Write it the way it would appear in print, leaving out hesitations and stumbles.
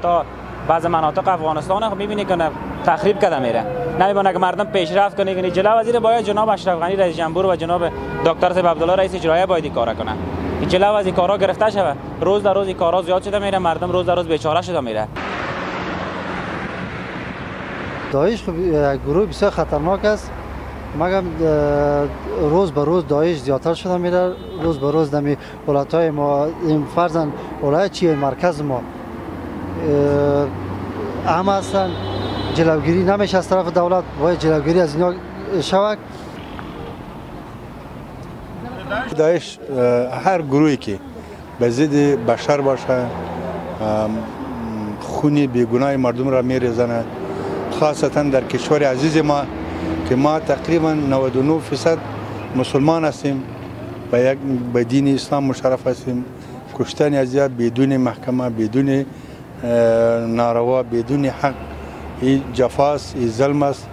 تا بعض مناطق افغانستان خب می‌بینی که تخریب کرده میره. نمی‌مونه که مردم پیشرفت کنه. یعنی جلو وزیر باید جناب اشرف غنی رئیس جمهور و جناب دکتر صاحب عبدالله رئیس اجرایه باید این کارا کنه. جلو از این کارا گرفته شوه. روز در روز این کارا زیاد شده میره، مردم روز در روز بیچاره شده میره. داعش خب گروه بسیار خطرناک است، مگم روز به روز داعش زیادتر شده میره. روز به روز دمی ولایت‌های ما، فرضاً ولایت چیه مرکز ما هم هستن، جلوگیری نمیشه از طرف دولت، باید جلوگیری از اینا شود. داعش هر گروهی که به ضد بشر باشه خون بیگناه مردم را میریزنه، خاصتا در کشور عزیز ما که ما تقریبا 99% مسلمان هستیم، به دین اسلام مشرف هستیم. کشتن از بدون محکمه، بدون ناروا، بدون حق، این جفاست، این ظلم است.